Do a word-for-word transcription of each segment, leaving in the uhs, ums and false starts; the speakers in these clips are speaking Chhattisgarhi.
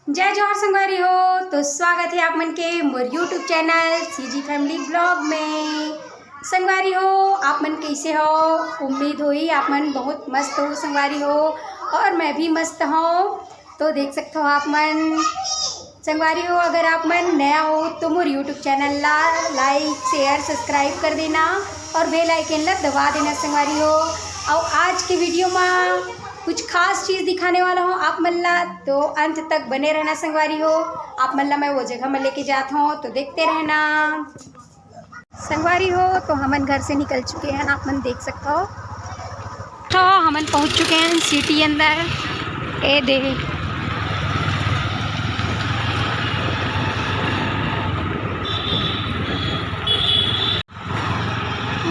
जय जोहार संगवारी हो, तो स्वागत है आप मन के मोर YouTube channel CG family blog में। संगवारी हो, आप मन कैसे हो? उम्मीद होही आप मन बहुत मस्त हो संगवारी हो, और मैं भी मस्त हूँ। तो देख सकते हो आप मन संगवारी हो, अगर आप मन नया हो तो मोर YouTube चैनल ला लाइक, शेयर, सब्सक्राइब कर देना और बेल आइकन ला दबा देना संगवारी हो। और आज के वीडियो में कुछ खास चीज़ दिखाने वाला हूँ आप मन ला, तो अंत तक बने रहना संगवारी हो। आप मन ला मैं वो जगह में लेके जात हूँ, तो देखते रहना। संगवारी हो, तो हमन घर से निकल चुके हैं, आप मन देख सकते हो। तो हमन पहुंच चुके हैं सिटी अंदर। ए दे,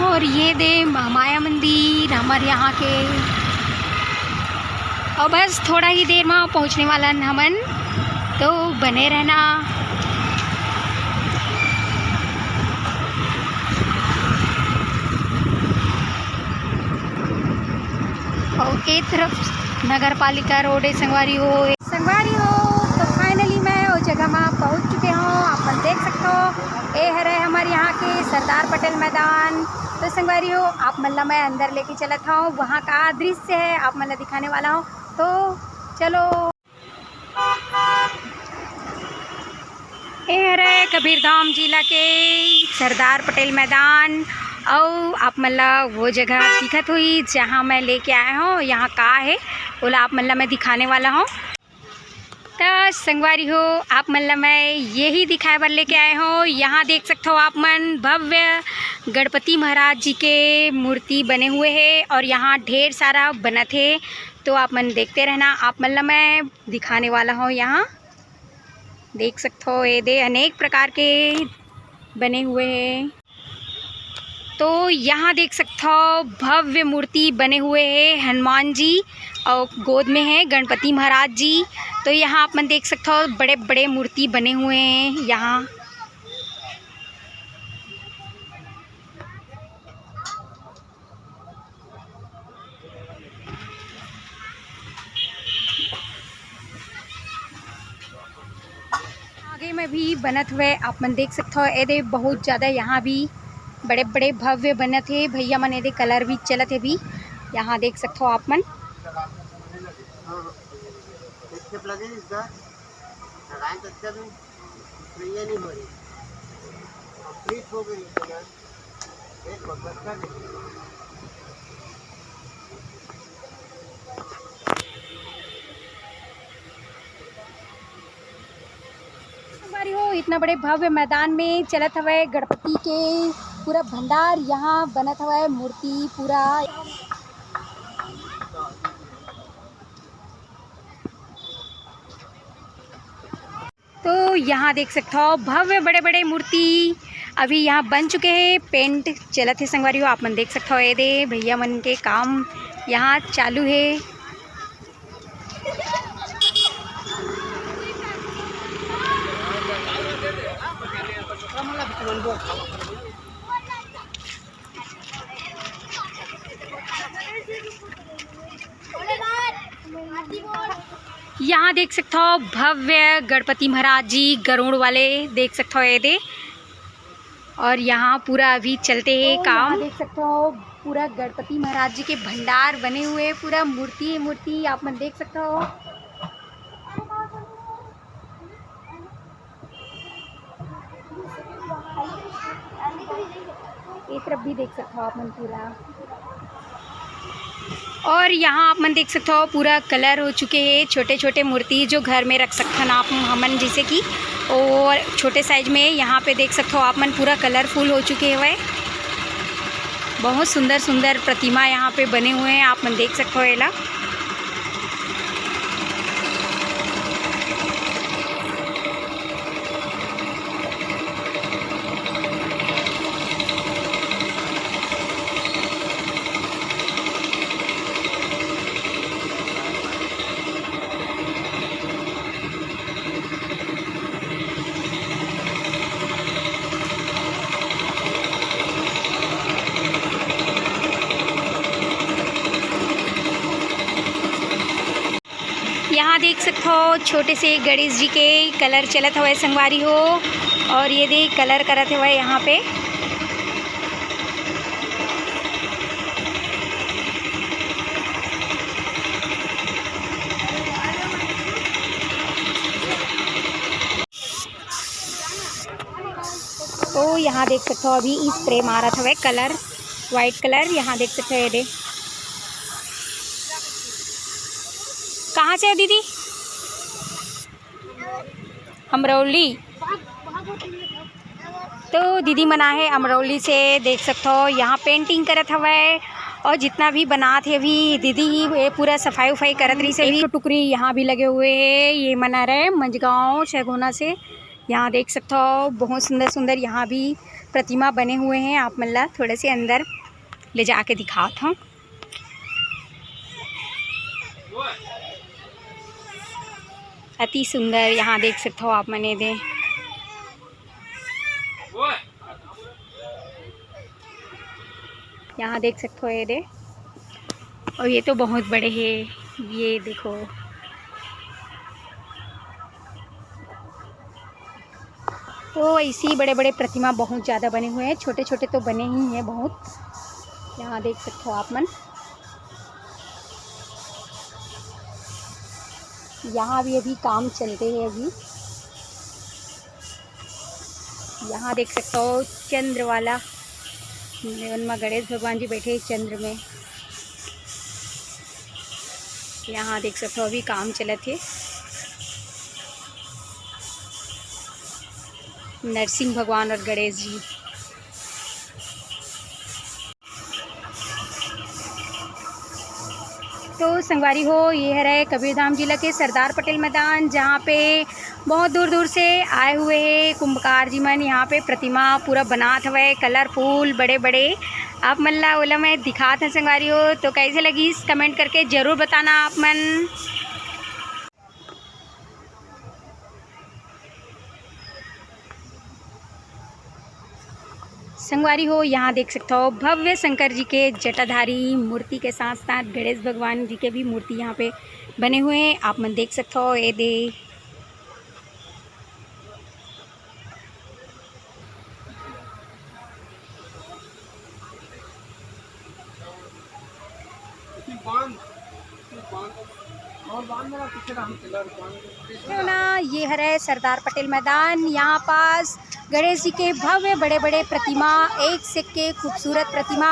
और ये दे महामाया मंदिर हमारे यहाँ के। और बस थोड़ा ही देर में पहुँचने वाला हन हमन, तो बने रहना। और एक तरफ नगर पालिका रोड है संगवारी हो। संगवारी हो, तो फाइनली मैं वो जगह में पहुँच चुके हूँ। आप मन देख सकते हो, ये हरे हमारे यहाँ के सरदार पटेल मैदान। तो संगवारी हो, आप मन ला मैं अंदर लेके चलत हूँ, वहाँ का दृश्य है आप मन ला दिखाने वाला हूँ। तो चलो। ए हरे कबीरधाम जिला के सरदार पटेल मैदान। अउ आप मन ला वो जगह दिखत होही जहाँ मैं लेके आए हूँ, यहाँ का है ओला आप मन ला मैं दिखाने वाला हूँ। त संगवारी हो, आप मन ला मैं यही दिखाए बर लेके आए हूँ। यहाँ देख सकते हो आप मन भव्य गणपति महाराज जी के मूर्ति बने हुए है और यहाँ ढेर सारा बनत है, तो आप मन देखते रहना। आप मन ला मैं दिखाने वाला हूँ। यहाँ देख सकते हो, ये दे अनेक प्रकार के बने हुए हैं। तो यहाँ देख सकते हो भव्य मूर्ति बने हुए हैं हनुमान जी और गोद में है गणपति महाराज जी। तो यहाँ आप मन देख सकते हो बड़े बड़े मूर्ति बने हुए हैं यहाँ। आगे में भी बनत हुए आप मन देख सकते हो। एदे बहुत ज़्यादा यहाँ भी बड़े बड़े भव्य बनत है भैया मन। एदे कलर भी चलत है भी, यहाँ देख सकते हो आप मन। संगवारी हो, इतना बड़े भव्य मैदान में चलत हवय गणपति के पूरा भंडार। यहाँ बनत हवय मूर्ति पूरा। तो यहाँ देख सकते हो भव्य बड़े बड़े मूर्ति अभी यहाँ बन चुके हैं, पेंट चलत है संगवारी हो। आप मन देख सकते हो, ये दे भैया मन के काम यहाँ चालू है। यहाँ देख सकते हो भव्य गणपति महाराज जी गरुड़ वाले देख सकते हो ये दे। और यहाँ पूरा अभी चलते हैं तो काम। यहाँ देख सकते हो पूरा गणपति महाराज जी के भंडार बने हुए, पूरा मूर्ति ही मूर्ति आप मन देख सकते हो। ये तरफ भी देख सकते हो आप मन पूरा। और यहाँ आप मन देख सकते हो पूरा कलर हो चुके हैं, छोटे छोटे मूर्ति जो घर में रख सकथन आप हमन, जैसे कि और छोटे साइज में यहाँ पे देख सकते हो आप मन पूरा कलरफुल हो चुके हुए। बहुत सुंदर सुंदर प्रतिमा यहाँ पे बने हुए हैं, आप मन देख सकते हो एला। तो छोटे से गणेश जी के कलर चलत हवय संगवारी हो, और ये दे कलर करत हवय यहाँ पे। तो यहाँ देख सकते हो, अभी स्प्रे मारत हवे कलर, व्हाइट कलर। यहाँ देख सकते हो, ये दे। कहाँ से हो दीदी? अमरौली। तो दीदी मन आहे अमरौली से, देख सकते हो, यहाँ पेंटिंग करत हवय। और जितना भी बनात हे, अभी दीदी ही ये पूरा सफाई उफाई करत रही से। एक भी टुकड़ी यहाँ भी लगे हुए हैं, ये मना रहे मंजगांव सैगोना से। यहाँ देख सकते हो, बहुत सुंदर सुंदर यहाँ भी प्रतिमा बने हुए हैं। आप मन ला थोड़े से अंदर ले जाके दिखात हूँ। अति सुंदर, यहाँ देख सकते हो आप मन, ये दे। यहाँ देख सकते हो, ये दे। और ये तो बहुत बड़े हैं, ये देखो। तो ऐसे ही बड़े बड़े प्रतिमा बहुत ज़्यादा बने हुए हैं, छोटे छोटे तो बने ही हैं बहुत। यहाँ देख सकते हो आप मन, यहाँ भी अभी काम चलते हैं अभी। यहाँ देख सकते हो चंद्र वाला, जेवन मा गणेश भगवान जी बैठे हैं चंद्र में। यहाँ देख सकते हो अभी काम चलत हे, नरसिंह भगवान और गणेश जी। तो संगवारी हो, ये हरे कबीरधाम जिला के सरदार पटेल मैदान, जहाँ पे बहुत दूर दूर से आए हुए हैं कुंभकार जी मन। यहाँ पे प्रतिमा पूरा बनात हवय, कलरफुल, बड़े बड़े। आप मन ला ओला मैं दिखात हन संगवारी हो, तो कैसे लगिस कमेंट करके जरूर बताना आप मन। संगवारी हो, यहाँ देख सकते हो भव्य शंकर जी के जटाधारी मूर्ति के साथ साथ गणेश भगवान जी के भी मूर्ति यहाँ पे बने हुए हैं। आप मन देख सकते हो, ये दे। क्यों ना, ये हरे सरदार पटेल मैदान। यहाँ पास गणेश जी के भव्य बड़े बड़े प्रतिमा, एक से एक के खूबसूरत प्रतिमा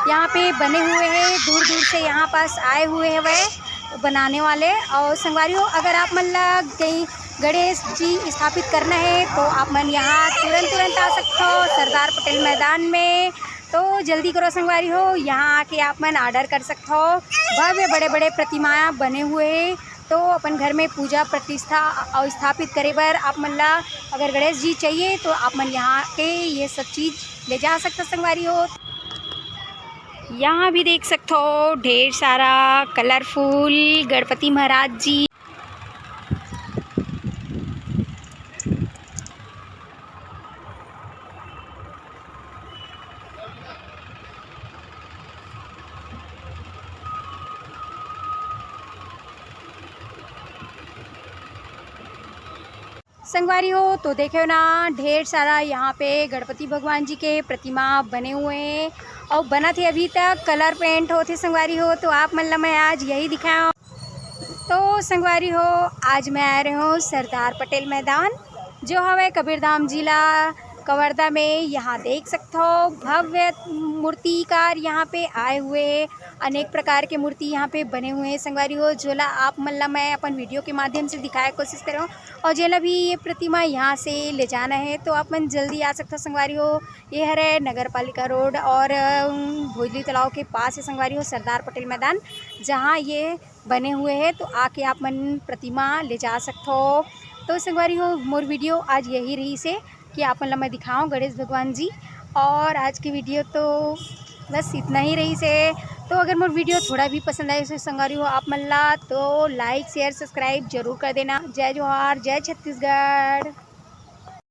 यहाँ पे बने हुए हैं। दूर दूर से यहाँ पास आए हुए हैं वह बनाने वाले। और संगवारी हो, अगर आप मन ला कहीं गणेश जी स्थापित करना है तो आप मन यहाँ तुरंत तुरंत आ सकते हो सरदार पटेल मैदान में। तो जल्दी करो संगवारी हो, यहाँ आके आप मन ऑर्डर कर सकते हो। भव्य बड़े बड़े प्रतिमाएं बने हुए हैं, तो अपन घर में पूजा प्रतिष्ठा और स्थापित करे बर आप मन ला अगर गणेश जी चाहिए तो आप मन यहाँ के ये सब चीज़ ले जा सकते हो संगवारी हो। यहाँ भी देख सकते हो ढेर सारा कलरफुल गणपति महाराज जी। संगवारी हो, तो देखे हो ना, ढेर सारा यहाँ पे गणपति भगवान जी के प्रतिमा बने हुए हैं और बनत हे, अभी तक कलर पेंट होत हे संगवारी हो। तो आप मन ला मैं आज यही दिखाया। तो संगवारी हो, आज मैं आ रहे हूँ सरदार पटेल मैदान, जो हवे कबीरधाम जिला कवर्धा में। यहाँ देख सकते हो भव्य मूर्तिकार यहाँ पे आए हुए हैं, अनेक प्रकार के मूर्ति यहाँ पे बने हुए हैं संगवारी हो, जोला आप मन ला मैं अपन वीडियो के माध्यम से दिखाए कोशिश करे हूँ। और जेला भी ये प्रतिमा यहाँ से ले जाना है तो आप मन जल्दी आ सकते हो संगवारी हो। ये हरे नगर पालिका रोड और अम, भोजली तालाब के पास है संगवारी हो सरदार पटेल मैदान, जहाँ ये बने हुए हैं, तो आके आप मन प्रतिमा ले जा सकते हो। तो संगवारी हो, मोर वीडियो आज यही रहिस हे कि आप मन ला मैं दिखाऊं गणेश भगवान जी। और आज की वीडियो तो बस इतना ही रहिस हे। तो अगर मोर वीडियो थोड़ा भी पसंद आए तो संगवारी हो आप मन ला, तो लाइक शेयर सब्सक्राइब जरूर कर देना। जय जोहार, जय छत्तीसगढ़।